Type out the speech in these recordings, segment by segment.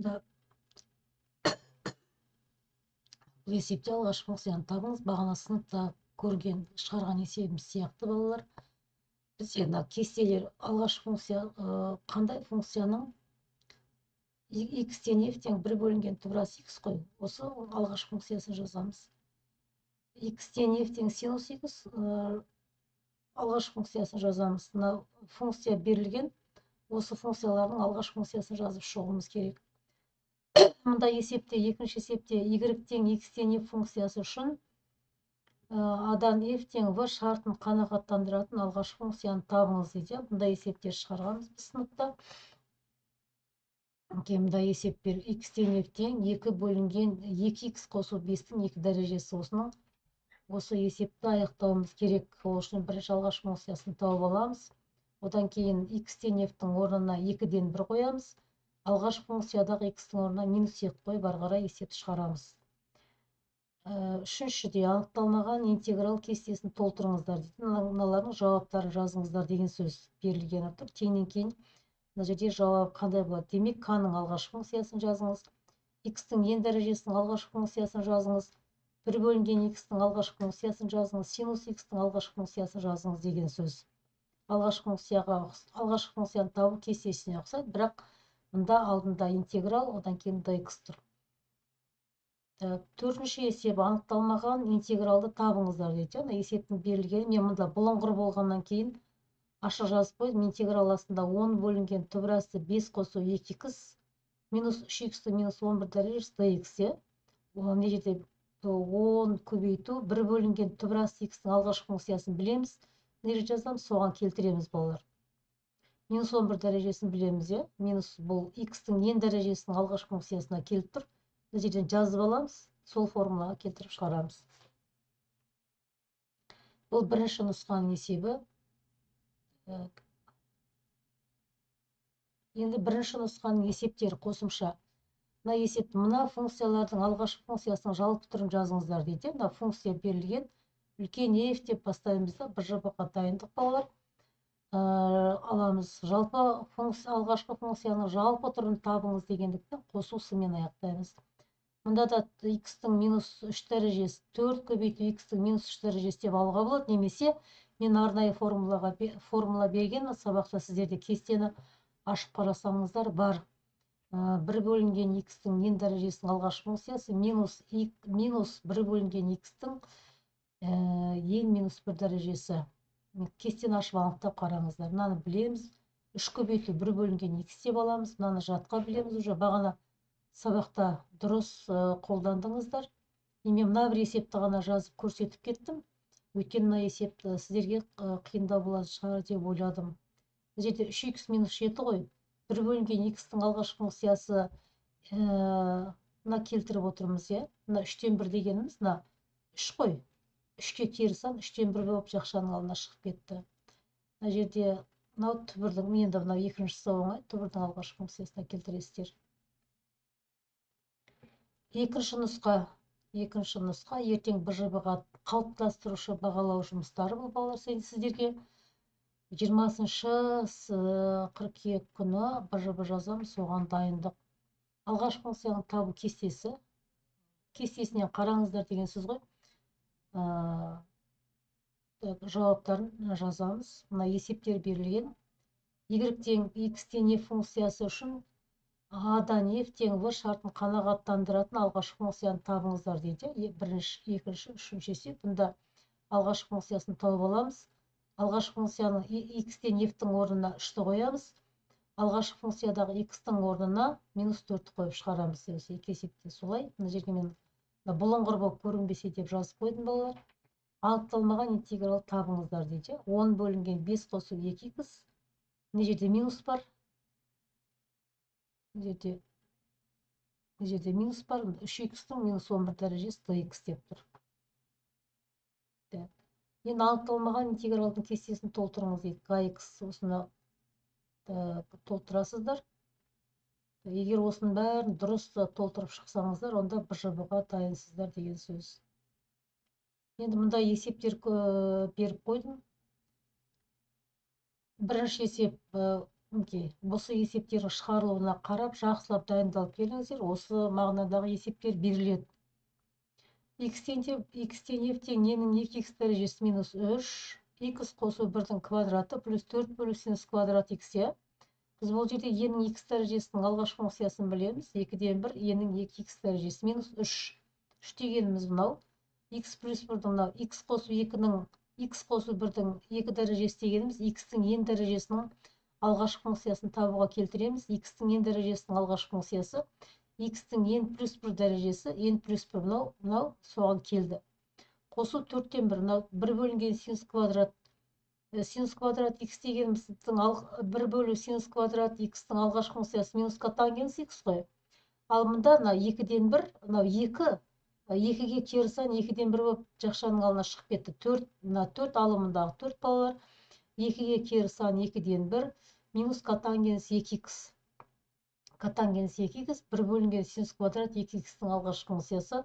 Мұнда бұл есепте алғашқы функцияны табыңыз. Бағана сыныпта көрген, шығарған есебіміз сияқты, балалар. Бізде мына кестелер алғашқы функция, қандай функцияның x тең f тең 1 бөлінген түбір асты x қой. Осы алғашқы функциясын жазамыз. X тең f тең синус x, алғашқы функциясын жазамыз. Мына функция берілген, осы функциялардың алғашқы функциясын жазып шығуымыз керек. Мұнда есепте, екінші есепте y тең x тең f функциясы үшін а-дан f тең v шартын қанағаттандыратын алғашқы функцияны табыңыз дейді. Бұнда есептер шығарғанбыз біз сыныпта. Мұнда есеп бер, x тең f тең 2 бөлінген 2x қосу 5-тің 2 дәрежесі. Осының осы есепті аяқтауымыз керек. Ол үшін бірінші алғашқы функциясын тауып аламыз. Одан кейін x тең f-тің орнына 2-ден 1 қоямыз. Алғашқы функциядағы x-тің орнына минус 2 қойып, ары қарай есепті шығарамыз. Үшіншіде анықталмаған интеграл кестесін толтырыңыздар дейді. Мыналардың жауаптарын жазыңыздар деген сөз берілгені тұр. Теңнен кейін мына жерде жауап қандай болады? Демек, k-ның алғашқы функциясын жазыңыз, x-тің n дәрежесінің алғашқы функциясын жазыңыз, 1 бөлінген x-тің алғашқы функциясын жазыңыз, синус x-тің алғашқы функциясын жазыңыз деген сөз. Алғашқы функцияға, алғашқы функцияны табу кестесіне ұқсайды, бірақ мұнда алдында интеграл, одан кейін dx тұр. Төртінші есеп анықталмаған интегралды табыңыздар дейді. Ана есептің берілгені, мен мұнда бұлыңғыр болғаннан кейін ашық жазып қойдым. Интеграл астында 10 бөлінген түбір асты 5 қосу 2x минус 3x-ті минус 11 дәрежесі dx. Мына жерде 10 көбейту 1 бөлінген түбір асты x-тің алғашқы функциясын білеміз. Мына жерде жазамыз, соған келтіреміз, балалар. Минус 11 дәрежесін білеміз, иә? Минус бұл x-тің n дәрежесінің алғашқы функциясына келіп тұр. Мына жерден жазып аламыз, сол формулаға келтіріп шығарамыз. Бұл бірінші нұсқаның есебі. Енді бірінші нұсқаның есептері қосымша. Мына есеп, мына функциялардың алғашқы функциясының жалпы түрін жазыңыздар дейді. Мына функция берілген, үлкен f деп бастаймыз да, БЖБ-ға дайындық, балалар. Аламыз. Жалпы функция, алғашқы функцияның жалпы түрін табыңыз дегендіктен қосу сымен аяқтаймыз. Мұнда да x-тің минус 3 дәрежесі, 4 көбейту x-тің минус 3 дәрежесі деп алуға болады, немесе мен арнайы формула бергенмін сабақта, сіздерде кестені ашып қарасаңыздар бар. 1 бөлінген x-тің n дәрежесінің алғашқы функциясы минус 1 бөлінген x-тің n минус 1 дәрежесі. Кестені ашып анықтап қараңыздар. Мынаны білеміз. 3 көбейту 1 бөлінген x деп аламыз. Мынаны жатқа білеміз уже. Бағана сабақта дұрыс қолдандыңыздар. Мен мына бір есепті ғана жазып көрсетіп кеттім. Өйткені мына есепті сіздерге қиындау болатын шығар деп ойладым. Бұл жерде 3x минус 7 ғой. 1 бөлінген x-тің алғашқы функциясы мына келтіріп отырмыз, иә. Мына 3-тен 1 дегеніміз мына 3 қой. 3-ке кері сан 3-тен 1 болып жақшаның алдына шығып кетті. Мына жерде мынау түбірдің, енді мынау екіншісі оңай, түбірдің алғашқы функциясына келтіресіздер. Екінші нұсқа ертең БЖБ-ға қалыптастырушы бағалау жұмыстары бұл, балалар, сіздерге 20-шы қыркүйек күні БЖБ жазамыз, соған дайындық. Алғашқы функцияны табу кестесі. Кестесінен қараңыздар деген сөз ғой. Жауаптарын жазамыз. Мына есептер берілген. Y тең x тең f функциясы үшін а-дан f тең v шартын қанағаттандыратын алғашқы функцияны табыңыздар дейді. Бірінші, екінші, үшінші есеп. Бұнда алғашқы функциясын тауып аламыз. Алғашқы функцияның x тең f-тің орнына 3-ті қоямыз. Алғашқы функциядағы x-тің орнына минус 4-ті қойып шығарамыз. Осы екі есепте солай. Мына жерге мен бұлыңғыр болып көрінбесе деп жазып қойдым, балалар. Анықталмаған интеграл табыңыздар дейді. 10 бөлінген 5 қосу 2x. Мына жерде минус бар. Мына жерде минус бар. 3x-тің минус 11 дәрежесі dx деп тұр. Енді анықталмаған интегралдың кестесін толтырыңыз дейді. Kx осыны толтырасыздар. Егер осының бәрін дұрыс толтырып шықсаңыздар, онда БЖБ-ға дайынсыздар деген сөз. Енді мұнда есептер беріп қойдым. Бірінші есеп Мінекей, осы есептердің шығарылуына қарап, жақсылап дайындалып келіңіздер. Осы мағынадағы есептер беріледі. X-тен f тең ненің 2x дәрежесі минус 3, x қосу 1-дің квадраты плюс 4 бөлу синус квадрат x. Біз бұл жерде енің x дәрежесінің алғашқы функциясын білеміз. 2-ден 1 енің 2x дәрежесі минус 3. 3 дегеніміз мынау. X плюс 1-дің мынау x қосу 2-нің x қосу 1-дің 2 дәрежесі дегеніміз x-тің n дәрежесінің алғашқы функциясын табуға келтіреміз. X-тің n дәрежесінің алғашқы функциясы x-тің n плюс 1 дәрежесі, n плюс 1 мынау, мынау соған келді. Қосу 4-тен 1, мынау 1 бөлінген синус квадрат, синус квадрат x дегеніміздің 1 бөлу синус квадрат x-тің алғашқы функциясы минус котангенс x қой. Ал мында мына 2-ден 1, мынау 2, 2-ге кері сан 2-ден 1 болып жақшаның алдына шығып кетті. 4, мына 4 алымындағы 4 балалар, 2-ге кері сан 2-ден 1, минус котангенс 2x. Котангенс 2x 1 бөлінген синус квадрат 2x-тің алғашқы функциясы,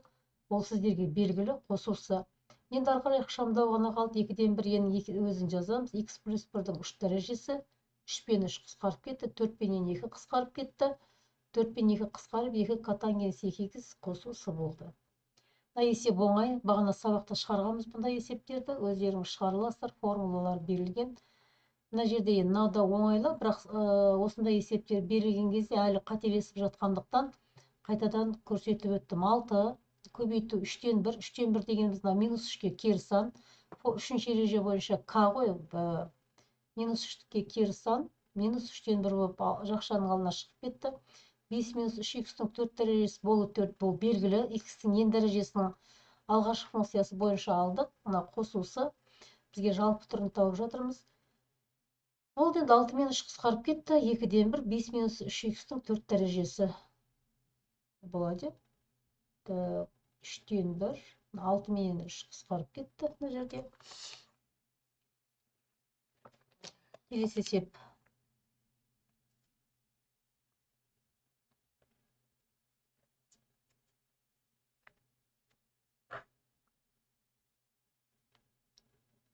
ол сіздерге белгілі, қосулса. Енді ары қарай ықшамдау ғана қалды. 2-ден 1 енің өзін жазамыз. X плюс 1-дің 3 дәрежесі, 3 пен 3 қысқарып кетті, 4 пенен 2 қысқарып кетті, 4 пен 2 қысқарып 2 котангенс 2x қосу с болды. Мына есеп оңай, бағана сабақта шығарғанбыз бұндай есептерді, өздеріңіз шығара аласыздар, формулалар берілген. Мына жерде енді мынау да оңайлы, бірақ осындай есептер берілген кезде әлі қателесіп жатқандықтан қайтадан көрсетіп өттім. 6 көбейту 3-тен 1, 3-тен 1 дегеніміз мына минус 3-ке кері сан. Үшінші ереже бойынша к ғой, минус 3-ке кері сан, минус 3-тен 1 болып жақшаның алдына шығып кетті. 5 минус 3x-тің 4 дәрежесі болу 4, бұл белгілі. X-тің n дәрежесінің алғашқы функциясы бойынша алдық. Мына қосусы бізге жалпы түрін тауып жатырмыз. Болды, енді 6 мен 3 қысқарып кетті. 2-ден 1, 5 минус 3x-тің 4 дәрежесі болады. 3-тен 1, 6 мен 3 қысқарып кетті мына жерде. Келесі есеп.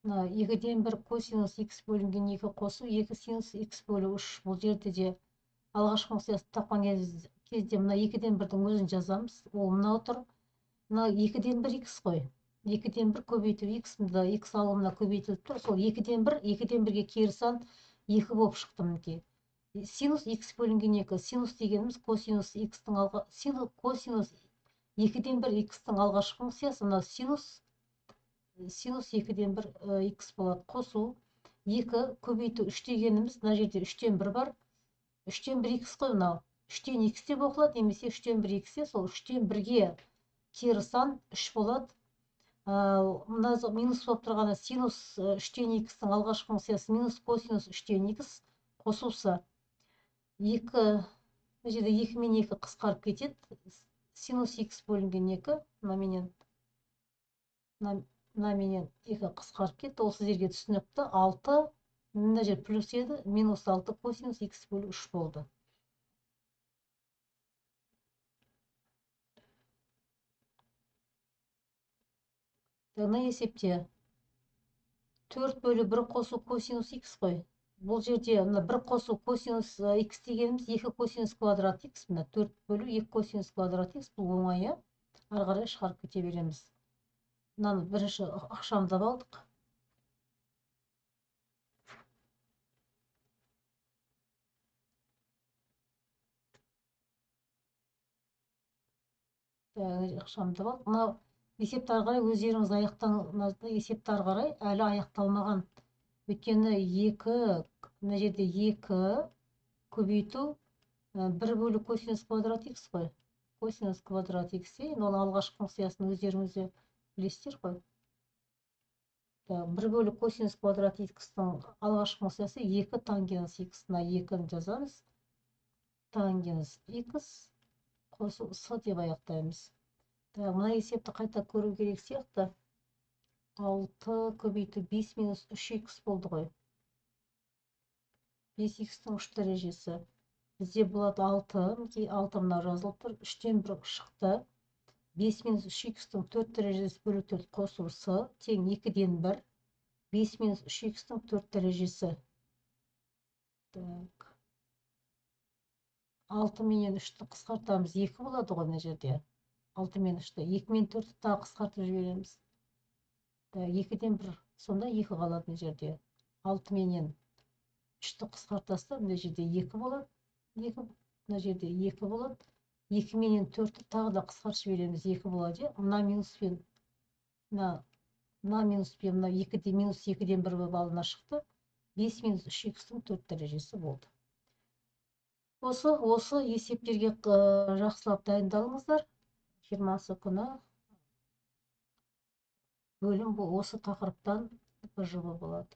Мына 2-ден 1 косинус x бөлінген 2 қосу 2 синус x бөлу 3. Бұл жерде де алғашқы функциясын тапқан кезде мына 2-ден 1-дің өзін жазамыз. Ол мынау тұр. Мына 2-ден 1 x қой. 2-ден 1 көбейту x, мында x алымына көбейтіліп тұр. Сол 2-ден 1, 2-ден 1-ге кері сан 2 болып шықты мінекей. Синус x бөлінген 2. Синус дегеніміз косинус x-тің алға, синус косинус 2-ден 1 x-тің алғашқы функциясы мына синус 2-ден 1 x болады. Қосу 2 көбейту 3 дегеніміз мына жерде 3-тен 1 бар. 3-тен 1 x қой мынау. 3-тен x деп оқылады, немесе 3-тен 1 x, сол 3-тен 1-ге кері сан 3 болады. Мына минус болып тұрғаны синус 3-тен x-тің алғашқы функциясы минус косинус 3-тен x қосулса 2, мына жерде 2 мен 2 қысқарып кетеді. Синус x бөлінген 2, мына менен 2 қысқарып кетті. Ол сіздерге түсінікті. 6, мына жер плюс еді, минус 6 косинус x бөлу 3 болды. Мына есепте 4 бөлу 1 қосу косинус x қой. Бұл жерде мына 1 қосу косинус x дегеніміз 2 косинус квадрат x. Мына 4 бөлу 2 косинус квадрат x, бұл оңай, ары қарай шығарып кете береміз. Мынаны бірінші ықшамдап алдық. Ықшамдап алдық. Мынау есепті ары қарай өздеріңіз аяқтан, есепті ары қарай әлі аяқталмаған. Өйткені 2, мына жерде 2 көбейту 1 бөлу косинус квадрат x қой. Косинус квадрат x, енді оның алғашқы функциясын өздеріңіз де білесіздер ғой. 1 бөлу косинус квадрат x-тің алғашқы функциясы 2 тангенс x, мына 2-ні жазамыз. Тангенс x қосу с деп аяқтаймыз. Мына есепті қайта көру керек сияқты. 6 көбейту 5 минус 3x болды ғой. 5x-тің 3 дәрежесі. Бізде болады 6, мінекей 6 мына жазылып тұр. 3-тен 1 шықты. 5 минус 3x-тің 4 дәрежесі бөлу 4 қосу с тең 2-ден 1. 5 минус 3x-тің 4 дәрежесі. Так. 6 менен 3-ті қысқартамыз, 2 болады ғой мына жерде. 6 мен 3-ті, 2 мен 4-ті тағы қысқартып жібереміз. 2-ден 1, сонда 2 қалады мына жерде. 6 менен 3-ті қысқартасыздар, мына жерде 2 болады. 2, мына жерде 2 болады. 2 менен 4-ті тағы да қысқартып жібереміз, 2 болады. Мына минуспен, мына минуспен, мына 2-де минус 2-ден 1 болып алдына шықты. 5 минус 3 х-тің 4 дәрежесі болды. Осы есептерге жақсылап дайындалыңыздар. 20 күні бөлім бұл осы тақырыптан БЖВ болады.